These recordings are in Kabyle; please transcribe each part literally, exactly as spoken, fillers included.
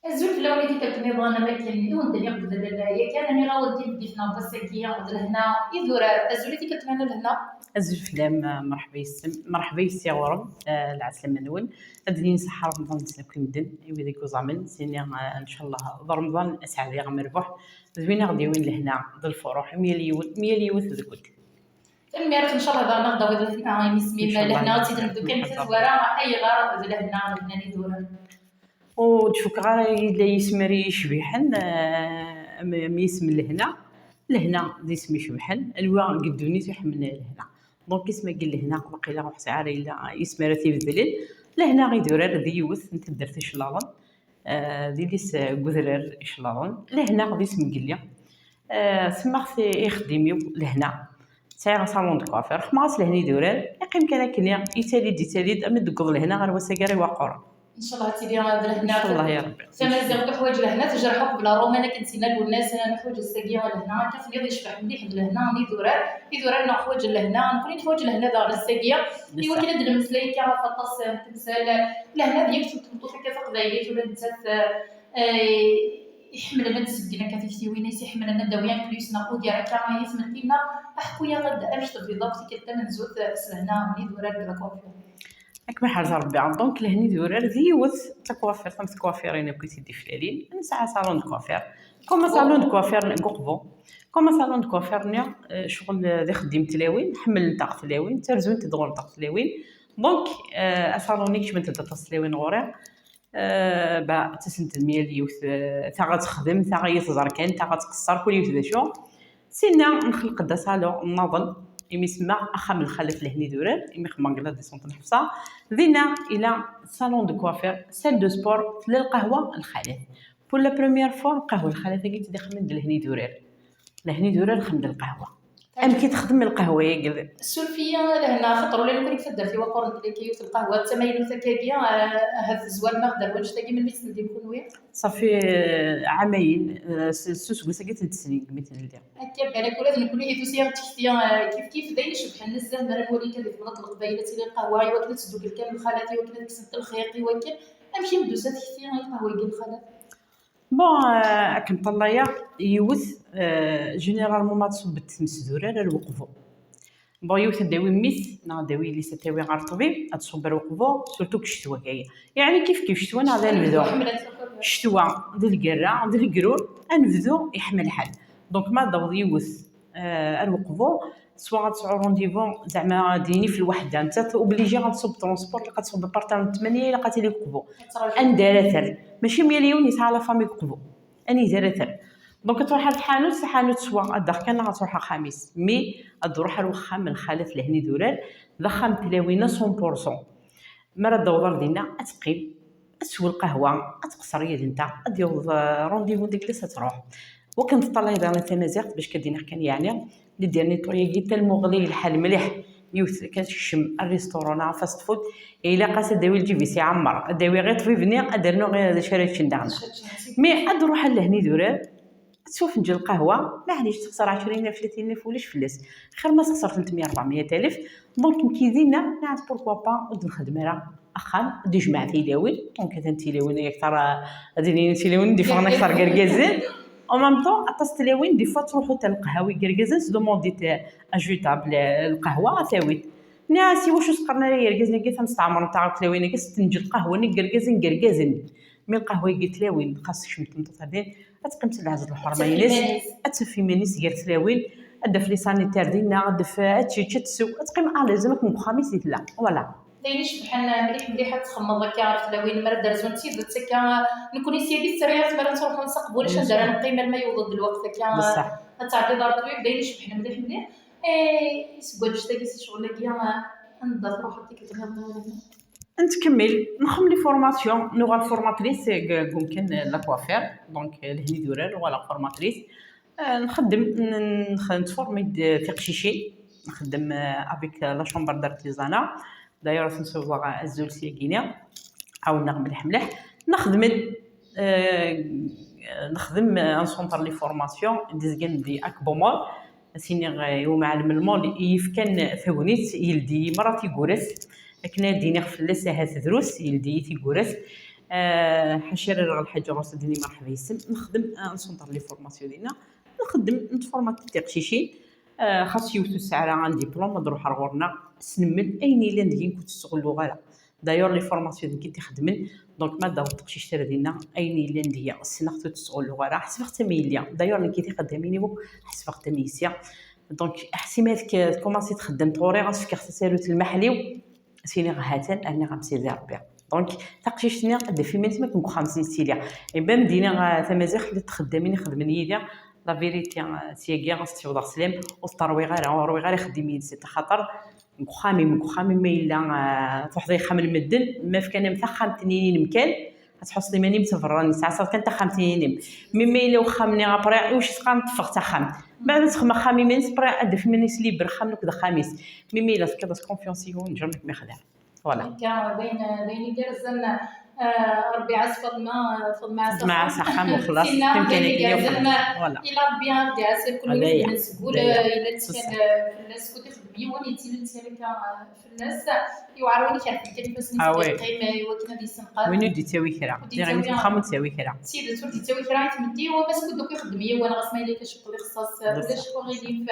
Azul fell-awen i tikkelt nniḍen, am akken i wen-d-nniɣ deg udellel yakan, aniɣ-awen timeddit-nneɣ d ass-agi d lehna idurar. Azul i tikkelt nniḍen a lehna. Azul fell-am, merḥba yes-m, merḥba yes-i ɣur-m, eh, lɛeslama-nwen. Ad d-nini ṣaḥḥa Remḍan-nsen akk i medden, i wid i yuẓamen, s-ini, eh, ncallah d Remḍan aseɛdi amerbuḥ, d win i ɣ-d-yawin lehna d lfuruḥ, mi yal yiwen, mi yal yiwet deg-went. Tanemmirt, ncallah daɣen ad ɣ-d-tawiḍ lehna, imi s-mi lehna ad tt-id-neddu kan di tazwara, ayɣer d lehna, lehna n idurar. Ur d-cukkeɣ ara yella yisem ara yecbiḥen, eh, am, am yisem n lehna. Lehna d isem icebḥen, anwa deg ddunit iḥemmlen lehna? Donc isem-agi n lehna, waqila ur ḥsiɣ ara yella isem ara t-ibeddlen. Lehna idurar d yiwet n taddart iclaḍen, eh, d ilis, eh, n udrar iclaḍen. Lehna d isem n yelli. Eh, semmaɣ-t i ixeddim-iw lehna. Sɛiɣ asalon de coiffure, xemmeɣ-as lehna idurar, iqqim kan akken, yettali-d, yettali-d, armi d-tewweḍ lehna ɣer wass-agi ara iwaqquren. Ncallah ad tili d lehna. Ncallah ya Rebbi. Tamaziɣt tuḥwaǧ lehna, tejreḥ uqbel ṛṛuman, akken s-yenna Lwennas, nuḥwaǧ ass-agi lehna, akka tenniḍ yecbeḥ mliḥ d lehna n idurar, idurar neɣ ḥwaǧen lehna, nekkni neḥwaǧ lehna daɣen ass-agi, iwakken ad d-nemmeslay akka ɣef waṭas n temsal, lehna d yiwet n tmeṭṭut akka taqbaylit, ula d nettat, eh, iḥemmlen ad d-sebgen akka tiktiwin-is, iḥemmlen ad d-awi plus neɣ ugar akka i tmetti-nneɣ, aḥku-yaɣ-d amek tebdiḍ akk tikkelt tamenzut s lehna n idurar deg la coiffure. Ad kem-iḥrez Rebbi. Donc lehna idurar d yiwet d takwafirt am tkwafirin akk i t-id-iflalin. Nesɛa salon de coiffure. Comme salon de coiffure deg Uqbu. Comme salon de coiffure-nni, eh, ccɣel d ixeddim tlawin, ḥemmlent-aɣ tlawin, ttarzunt-d ɣur-nteɣ tlawin. Donc, eh, asalon-nni kecment-d aṭas tlawin ɣur-i. Eh, ba, ttasent-d mi yal yiwet, eh, taɣ ad texdem, taɣ ad yi-tẓer kan, taɣ ad tqeṣṣer, kul yiwet d acu. Sinna nxelq-d asalon nnaḍen, imi semmaɣ axxam n lxalat lehna idurar, imi xemmeɣ deg la descente n Ḥefsa. Dinna ila salon de coiffure, salle de sport, tella lqahwa n lxalat. Pour la première fois, lqahwa n lxalat-agi tt-id-ixemmen d lehna idurar. Lehna idurar ixeddem-d lqahwa. Amek i texdem lqahwa-agi? Suref-iyi a lehna, axaṭer ula d nekkni deg taddart iwaqquren tella akka yiwet n lqahwa d tamaynut akkagi, ah, ahat tezwarem-aɣ-d ar wanect-agi, melmi i tt-teldim kunwi? Ṣafi, eh, ɛamayen, eh, s, s useggas-agi i tt-id-tesnegmi teldi. Akka, balak ula d nekkni di tussya n tekti, eh, kif kif, d ayen icebḥen nezzeh mi ara nwali kan di temnaḍt n Leqbayel ad tili lqahwa, iwakken ad tesdukkel kan lxalat, iwakken ad kksent lxiq, iwakken. Amek i m-d-tusa tekti i lqahwa-agi n lxalat? Bon, eh, akken ṭallayeɣ yiwet, eh, généralement ma tṣubb-d tmes d urar ar weqbu. Bon, yiwet ad d-tawi mmi-s, neɣ ad d-tawi yelli-s ad t-tawi ɣer ṭṭbib, ad tṣubb ar weqbu, surtout deg ccetwa-agi. Yeɛni kif kif ccetwa neɣ d anebdu. Ccetwa, d lgerra, d legrur, anebdu iḥma lḥal. Donc ma d-taweḍ yiwet, eh, ar weqbu, swa ad tesɛu rendez-vous, zeɛma ad d-yini f lwaḥda, nettat obligée ad tṣubb transport, ilaq ad tṣubb à partir n ttmanya, ilaq ad tili deg uqbu. Anda ara terr? Mačči mi yal yiwen yesɛa la famille deg uqbu. Anida ara terr? Donc ad tṛuḥ ar tḥanut, taḥanut swa ad d-taɣ kan neɣ ad tṛuḥ axxam-is. Mi ad d-tṛuḥ ar wexxam n lxalat lehna idurar, d axxam n tlawin à cent pour cent. Mi ara d-taweḍ ar dinna, ad teqqim, ad teswa lqahwa, ad tqeṣṣer yid-nteɣ, ad d-yaweḍ, eh, rendez-vous deg les ad tṛuḥ. Wakken teṭṭalayeḍ daɣen tamaziɣt, bac ad d-iniɣ kan yeɛni, le dernier tour-agi, tellement ɣlay lḥal mliḥ, yiwet kan tekcem ar restaurant neɣ fast food, ilaq-as ad d-tawi lǧib-is iɛemmer, ad d-tawi ɣir ṭṭbib-nni, ad d-ternu ɣir d acu ara ččen daɣen. Mais ad d-tṛuḥ ar lehna idurar, ad teswa afenǧal lqahwa, maɛlic, texṣer ɛecrin alef, tlatin alef, ulac fell-as. Xir ma texṣer tlettmya, rebɛemya alef. Donc nekki dinna, nniɣ-as pourquoi pas ur d-nexdem ara axxam, ad d-ijmeɛ tilawin. Donc atan tilawin akteṛ, ad d-inin tilawin d-iffɣen akteṛ deg yergazen. En même temps, aṭas n tlawin, des fois ttṛuḥunt ar leqhawi n yergazen, s demandit, eh, à jetable, eh, lqahwa, ad tawit. Nniɣ-as, iwacu s-qqaren ara yergazen-agi tamestɛemren-nteɣ akk tlawin-agi, s tenǧ lqahwa-nni n yergazen, n yergazen. Mi lqahwa-agi tlawin, xas tekcem tmeṭṭut ar din, ad teqqim s lɛezz d lḥerma-ines, ad taf iman-is gar tlawin, ad d-taf les sanitaires dinna, ad d-taf, ad tečč, ad tsew, ad teqqim à l'aise am akken deg uxxam-is i tella. Voilà. D ayen icebḥen mliḥ mliḥ ad txemmeḍ akka ɣef tlawin, mi ara d-rzun d tidet akka. Nekkni syagi s tserriɛt mi ara nettruḥu nessaqbu, ulac anda ara neqqim alma yewweḍ-d lweqt akka ad tɛeddiḍ ar ṭṭbib, d ayen icebḥen mliḥ mliḥ. Eh, seg wannect-agi, si ccɣel-agi, anda truḥeḍ tikkelt nniḍen? Nettkemmil, nxeddem les formations, nuɣal formatrice deg, deg umkan n la coiffure, donc, eh, lehna idurar, uɣaleɣ formatrice. Eh, nxeddem, n-, nx-, nettformi-d tiqcicin, nxeddem, eh, avec, eh, la chambre d'artisanat. D'ailleurs, ad sen-siwḍeɣ azul syagi-ni, ɛawnen-aɣ mliḥ mliḥ. Nexdem-d, eh, nexdem, eh, un centre les formations, d-izgan di Akbumur. Ad s-iniɣ, eh, i umɛellem n lmul i yefkan tagnit, yeldi-yi merra tiwwura-s, akken ad d-iniɣ fell-as ahat drus, yeldi-yi tiwwura-s. Ah, ḥaca ara rreɣ lḥaǧa ɣur-s ad d-nini merḥba yes-m. Nexdem, ah, nṣunṭer les formations dinna, nxeddem, netformati tiqcicin. Ah, xas yiwet ur tesɛi ara un diplôme, ad ruḥ ar ɣur-neɣ, snemmel ayen yellan deg-i ur tt-ttɣulluɣ ara. D'ailleurs, les formations d nekk i t-ixeddmen, donc ma d-taweḍ teqcict ar dinna, ayen yellan deg-i ssneɣ-t ur tt-ttɣulluɣ ara, ḥesbeɣ-tt am yelli. D'ailleurs, nekk i t-ixeddamen-iw akk ḥesbeɣ-t am yessi. Donc, ḥsi ma tk-, tkumansi txeddem tɣuri, ad s-fkeɣ tasarut n lmaḥel-iw, ad s-iniɣ ha-t-an, rniɣ-am Sidi Rebbi. Donc, taqcict-nni ad d-taf iman-is makken deg uxxam-is i tettili. Et même d-iniɣ, ah, tamaziɣt, llant txeddamin ixeddmen yid-i, la vérité, ah, syagi ad s-tt-yewḍeɣ sslam, ur t-ṛwiɣ ara, ur ṛwiɣ ara ixeddim yid-sent, axaṭer deg uxxam-im, deg uxxam-im ma yella, ah, truḥeḍ ixxamen n medden, ma fkan-am taxxamt-nni inem kan, ad tḥusseḍ iman-im s berra, tesɛa kan taxxamt-nni inem. Mi ma yella uxxam-nni après, iwacu teqqar teffeɣ d taxxamt? Mbeɛd ad texdem axxam iman-is, après ad d-taf iman-is libre, axxam-nni akked axxam-is. Mi ma yella tefkiḍ-as confiance-iw, neǧren ad kem-ixdeɛ. Voilà. Akka, d ayen, d ayen igerrzen, ah, Rebbi iɛass Faḍma, ah, Faḍma iɛass Faḍma iɛass axxam. Axxam, uxlaṣ. Tinna d ayen igerrzen. Voilà. Ila Rebbi ad iɛass kul win ixeddmen seg wul, ila lettkal, ah, fell-as, ur t-ixeddem yiwen, yettili lettkal akka, ah, fell-as. Yewɛer win ikerfen kan ifassen-is ad yeqqim, ah, i wakken ad yessenqad. Win ur d-yettawi kra. Ur d-yettawi kra. Diɣ imi deg uxxam ur d-yettawi kra. D tidet, ur d-yettawi kra i tmetti, u ma skud akk ixeddem yiwen, ɣas ma yella kan ciṭ d ixṣaṣ, ulac aɣilif.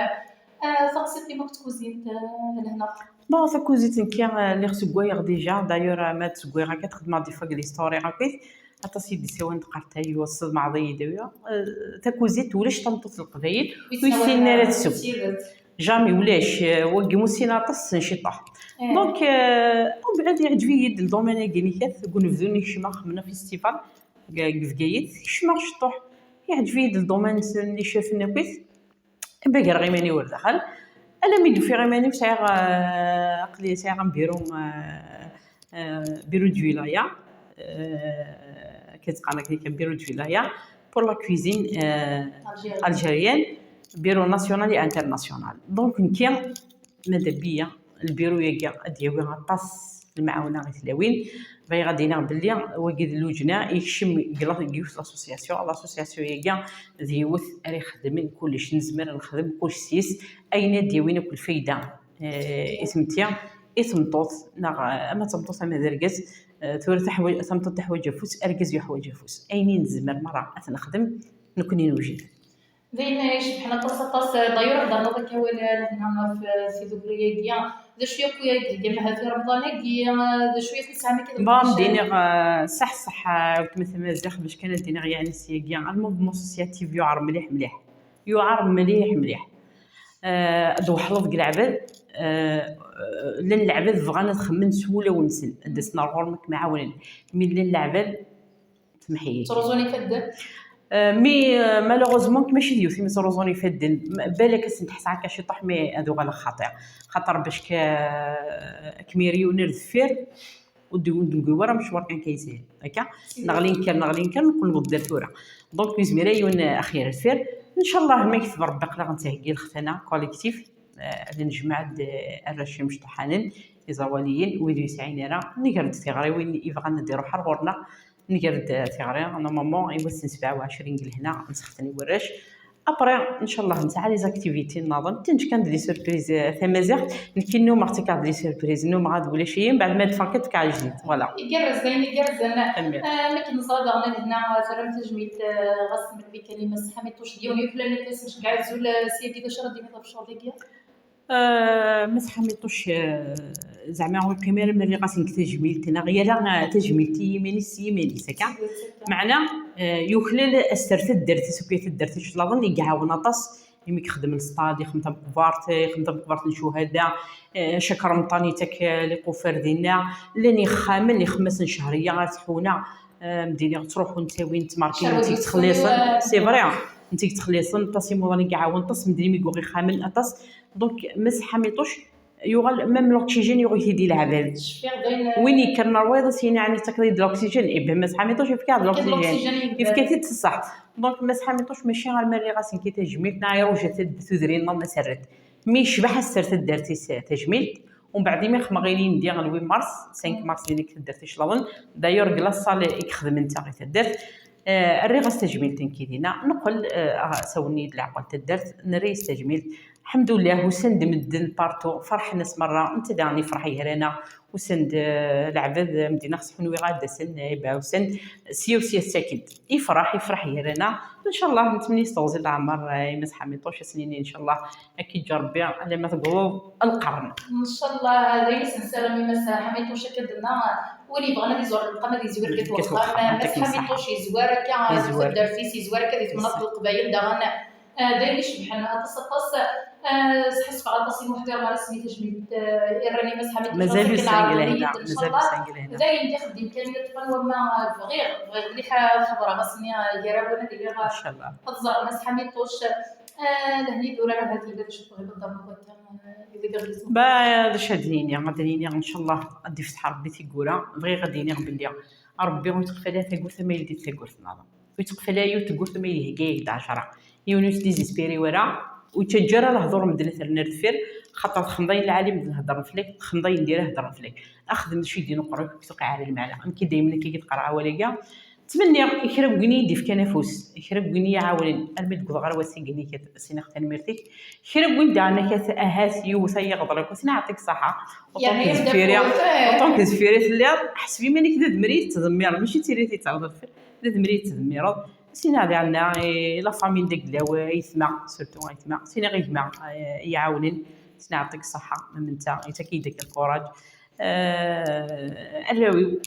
Ah, taqsiṭ-im akked tkuzint, ah, lehna. Bon, takuzint nekki, ah, lliɣ ssewwayeɣ déjà, d'ailleurs, ah, ma d-ssewwayeɣ akka, xedmeɣ des fois deg l'histoire akkit, aṭas i d-isawalen d-qqaren tayi, tessḍemɛeḍ-iyi-d, ah, takuzint ulac tameṭṭut n Leqbayel ur yessinen ara ad tsew. Jamais, ulac, ah, wagi ur ssinen aṭas n ciṭuḥ. Donc, ah, umbeɛd iɛǧeb-iyi-d le domaine-agi, nekkat deg unebdu-nni kecmeɣ, xedmen festival deg, deg Bgayet, kecmeɣ ciṭuḥ, iɛǧeb-iyi-d le domaine n icafen akkit. Bagreɣ iman-iw ar daxel, alammi d-ufiɣ iman-iw sɛiɣ, ah, aql-i sɛiɣ un bureau, ah, ah, bureau de wilaya, ah, akken ttqan akken kan, bureau de wilaya pour la cuisine, ah, algérienne, bureau national et international. Donc nekki, mada biya, lbiru-yagi ad d-yawi aṭas n lemɛawna i tlawin. Bɣiɣ ad d-iniɣ belli wagi d lujna yekcem deg la-, deg yiwet l'association. L'association-yagi d yiwet ara ixedmen kullec, nezmer ad nexdem kullec s-yes, ayen ad d-yawin akk lfayda, eh, i tmetti, i tmeṭṭut, neɣ, eh, ama d tameṭṭut ama d argaz, eh, tura taḥwa-, tameṭṭut teḥwaǧ afus, argaz yuḥwaǧ afus. Ayen i nezmer merra ad t-nexdem, nekkni newjed. D ayen icebḥen aṭas, aṭas. D'ailleurs, heddreḍ akka awal lehna ɣef tidukla-agi. D acu yakk i d-theggam ahat i Remḍan-agi? D acu i tesɛam akka d... Bon, ad d-iniɣ, eh, ṣṣeḥ, ṣṣeḥ, eh, weltma tamaziɣt, bac kan ad d-iniɣ, yeɛni, syagi, le mouvement associatif yuɛer mliḥ, mliḥ. Yuɛer mliḥ, mliḥ. Eh, ad d-weḥleḍ deg leɛbad, eh, llan leɛbad bɣan ad xemmen s wulawen-nsen, ad d-asen ar ɣur-m ad kem-ɛawnen. Mi llan leɛbad, semmeḥ-iyi. Ttruẓun ifadden? Euh, mi, euh, malheureusement, mačči d yiwet imi ttruẓun ifadden. M-, balak ad sen-teḥsa akka ciṭuḥ, mi ad uɣaleɣ xaṭi. Xaṭer bac ka-, ad kem-yerr yiwen ar deffir, ur d-, ur d-newwi wara mecwar kan ka yeshel. Akka? Neɣli nekker, neɣli nekker, neqqel newweḍ ar tura. Donc, ur yezmir ara yiwen, euh, axir ar deffir. Ncallah, ma yekteb Rebbi, aql-aɣ nettheggi lextana collectif. Eh, ad nejmeɛ-d, eh, arrac imecṭuḥanen, iẓawaliyen, wid ur yesɛin ara, nger-d tiɣriwin i bɣan ad d-iruḥ ar ɣur-neɣ, nger-d, eh, tiɣri, normalement, i wass n sebɛa u ɛecrin deg lehna, nseɣten i warrac. Après, ncallah, nesɛa les activités nniḍen, ttinǧ kan d les surprises, eh, tamaziɣt, nekki nnumeɣ ttakkeɣ-d les surprises, nnumeɣ ad ulac-iyi, mbeɛd ma d-ffɣeɣ kan tfek-aɣ ajdid, voilà. Igerrez, d ayen igerrzen. Tanemmirt. Eh, mi k-neẓra daɣen a lehna, terram tajmilt, eh, ɣas nmel-ik a Lima Seḥḥa Miṭuc, d yiwen yuklal akka, s nceggeɛ azul, eh, syagi d acu ara d-tiniḍ ɣef ccɣel-agi? Euh, Mass Ḥamiṭuc, euh, zeɛma ur yeqqim ara ma rriɣ-as nekk tajmilt, neɣ yerra, euh, tajmilt i yiman-is s yiman-is, akka? Meɛna, euh, yuklal aster taddart-is, akk taddart iclaḍen, i iɛawen aṭas, imi yexdem lestad, yexdem tameqbart, yexdem tameqbart n ccuhada, euh, Cak Remṭan yettak, euh, liqufar dinna, llan yexxamen, ixemmas n cehriya ar tḥuna, euh, mdin i ttruḥun ttawin, ttmarkin, nti yettxelliṣen, c'est vrai, nti yettxelliṣen, aṭas imuḍan i iɛawen, aṭas mdin imi yuɣ ixxamen, aṭas. Donc, Mass Ḥamiṭuc, yuɣal, même l'oxygène yuɣ-it-id i leɛbad. Win yekkren ar wayeḍ, ad s-yini, ɛni tettakeḍ-iyi-d l'oxygène? Eh ben, Mass Ḥamiṭuc yefka-d l'oxygène. Yefka-t-id s ṣṣeḥ. Donc, Mass Ḥamiṭuc mačči arma rriɣ-as nekk tajmilt, neɣ iruja tudrin-nneɣ ma serret. Mi yecbeḥ aster taddart-is tajmilt, umbeɛd imi xmeɣ ilindi le huit mars, cinq mars, din deg taddart iclaḍen. D'ailleurs, deg la salle i yexdem netta i taddart. Eh, rriɣ-as tajmilt nekki dinna, neqqel, eh, sawlen-iyi-d leɛqel n taddart, nerra-yas tajmilt. Ḥemdullah, usan-d medden partout, ferḥen-as merra, netta daɣen yefreḥ gar-aneɣ, Usan-d, eh, leɛbad, eh, medden xas ḥunwi ɣad asen, eh, ibeɛɛusen, sya u sya ssakit. Ifraḥ, ifraḥ gar-aneɣ. Ncallah, nettmenni s teɣzi n leɛmer, eh, i Mass Ḥamiṭuc, ass-nni, ncallah, ad k-yeǧǧ Rebbi alamma tegweḍ lqern. Ncallah, d ayen i s-nessaram i Mass Ḥamiṭuc, akka d-tenna, win yebɣan ad iẓur lewqam ad yezwir deg wexxam. Mass Ḥamiṭuc yezwar akka ɣef taddart-is, yezwar akka di temnaḍt n Leqbayel, daɣen Ah, d ayen icebḥen aṭas, aṭas. Ah, sḥassfeɣ aṭas i Muḥtar Marassni tajmilt, ah, i rran i Mass Ḥamid. Mazal ur sɛin lehna, mazal ur sɛin lehna. D ayen d ixeddim kan i ṭṭfen wamma, ah, bɣiɣ, bɣiɣ mliḥ ad ḥeḍreɣ ass-nni, ah, gar-awen ad iliɣ, ah, ad ẓreɣ Mass Ḥamid Tuc. Ah, lehna i d-urar, ahat yella d acu tebɣiḍ ad d-ternuḍ akka, ah, i wid i ɣ-d-yettwafren. Ba, d acu ad d-nini, ad d-nini, ncallah, ad d-ifteḥ Rebbi tiggura. Bɣiɣ ad d-iniɣ belli Rebbi ur yettqfal ara tagurt ama yeldi tagurt-nneɣ. Ur yettqfal ara yiwet tewwurt ma ihegga-yak-d ɛecṛa. Yiwen ur yettdizespiri wara, ur yettaǧǧa ara lehdur n medden ad t-rren ar deffir, xaṭer texneḍ ayen lɛali medden heddren fell-ak, texneḍ ayen diri heddren fell-ak. Axdem d acu i d-yenna uqerruy-ik, ur k-tuqiɛ ara lmeɛna. Amek i daymen akka i d-qqareɣ awal-agi, ttmenniɣ i kra n win i yi-d-ifkan afus, i kra n win i yi-iɛawnen, armi d-wwḍeɣ ɣer wass-agi-nni, ad s-iniɣ tanemmirt-ik. Kra n win daɣen akka ahat yiwet ay iɣḍel akk, ad s-iniɣ yeɛṭik ṣṣeḥḥa. Autant que deffir-i, autant que deffir-i telliḍ, ḥseb iman-ik d admer i tettdemmireḍ, mačči d tiririt i d-terreḍ deffir. D admer i tettdemmireḍ. Sinaɣ diɣen i la famille n Daglaw, aytma, surtout aytma. Sinaɣ i gma, eh, i iɛawnen. Sinaɣ yeɛṭik ṣṣeḥḥa, am netta, yettak-iyi-d akka lkuṛaǧ. Eh, arraw-iw,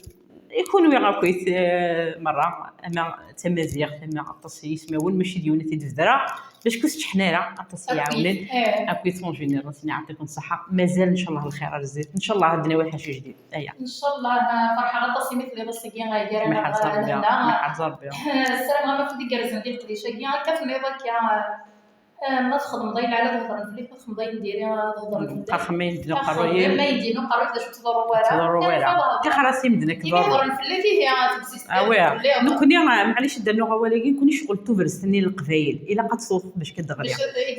i kunwi akkit, eh, merra, ama d tamaziɣt, ama aṭas n yismawen, mačči d yiwen i t-id-bedreɣ, bac ur s-ččḥen ara, aṭas i iɛawnen. Akkit, eh. Akkit en général, sinaɣ yeɛṭiken ṣṣeḥḥa. Mazal, ncallah, lxir ar zdat. Ncallah ad d-nawi ḥaca jadid. Aya. Ncallah, ferḥeɣ aṭas imi telliḍ ass-agi gar-aneɣ. Miḥal Rebbi, Lehna. Miḥal Rebbi. Ssarameɣ-am afud igerrzen di leqdic-agi, akka tenniḍ akka, eh, ma txedmeḍ ayen lɛali ad hedren fell-ak, ma txedmeḍ ayen diri ad hedren fell-ak. Axxam ma yendi uqerruy-im. Axxam ma yendi uqerruy-im, d acu ur tḍurru ara. Ur tḍurru ara. Tixer-as i medden akken ḍurru. Imi hedren fell-ak, ihi, ad tebzist. Awi. Nekkni, eh, maɛlic ad d-rnuɣ awal-agi, nekkni ccɣel tubrest-nni n leqbayel, ilaq ad tewteḍ bac ad d-ɣliɣ.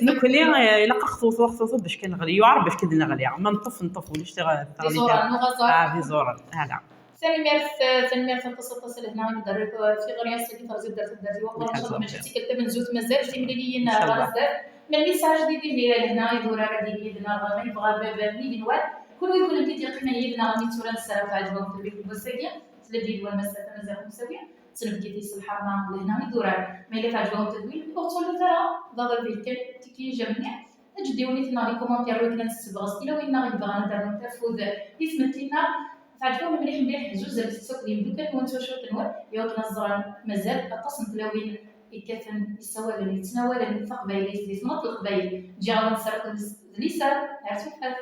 Nekkni, eh, ilaq ad ɣ-tewteḍ, ad ɣ-tewteḍ bac kan neɣli. Yuɛer bac kan neɣli. Ma neṭṭef, neṭṭef, ulac tiɣ-, tiɣri. D iẓuran, nuɣ aẓar. Ah, d iẓuran. Ala. Tanemmirt, tanemmirt aṭas, aṭas a Lehna i d-terriḍ tiɣri ass-agi terziḍ ar taddart-iw. Ncallah, mačči d tikkelt tamenzut, mazal timliliyin ɣer zdat. Melmi yesɛa ajdid ihi a Lehna i d-urar ad d-yili yid-neɣ, ma yebɣa baba n yigenwan. Kunwi d kunemti d-yeqqimen yid-neɣ mi d tura nessaram teɛǧeb-awen tedwilt n wass-agi, tella-d yid-wen Massa Tamaziɣt Msawi, d tnebgit-is lḥerma Lehna i d-urar. Ma yella teɛǧeb-awen tedwilt, ur ttwallut ara, d aḍad kan, tikki ijamni. Aǧeddiwen i tennaɣ di kumantir, iwakken ad nessebɣes tilawin-nneɣ i yebɣan ad d-rnunt afud di tmetti-nneɣ. Teɛǧeb-awen mliḥ mliḥ, zuzret-tt akked yimdukal-nwen d twacult-nwen, iwakken ad ẓren mazal aṭas n tlawin yekkaten, yessawalen, yettnawalen taqbaylit di temnaḍt n Leqbayel. Ǧǧiɣ-awen ssaramen d liser ar tufat.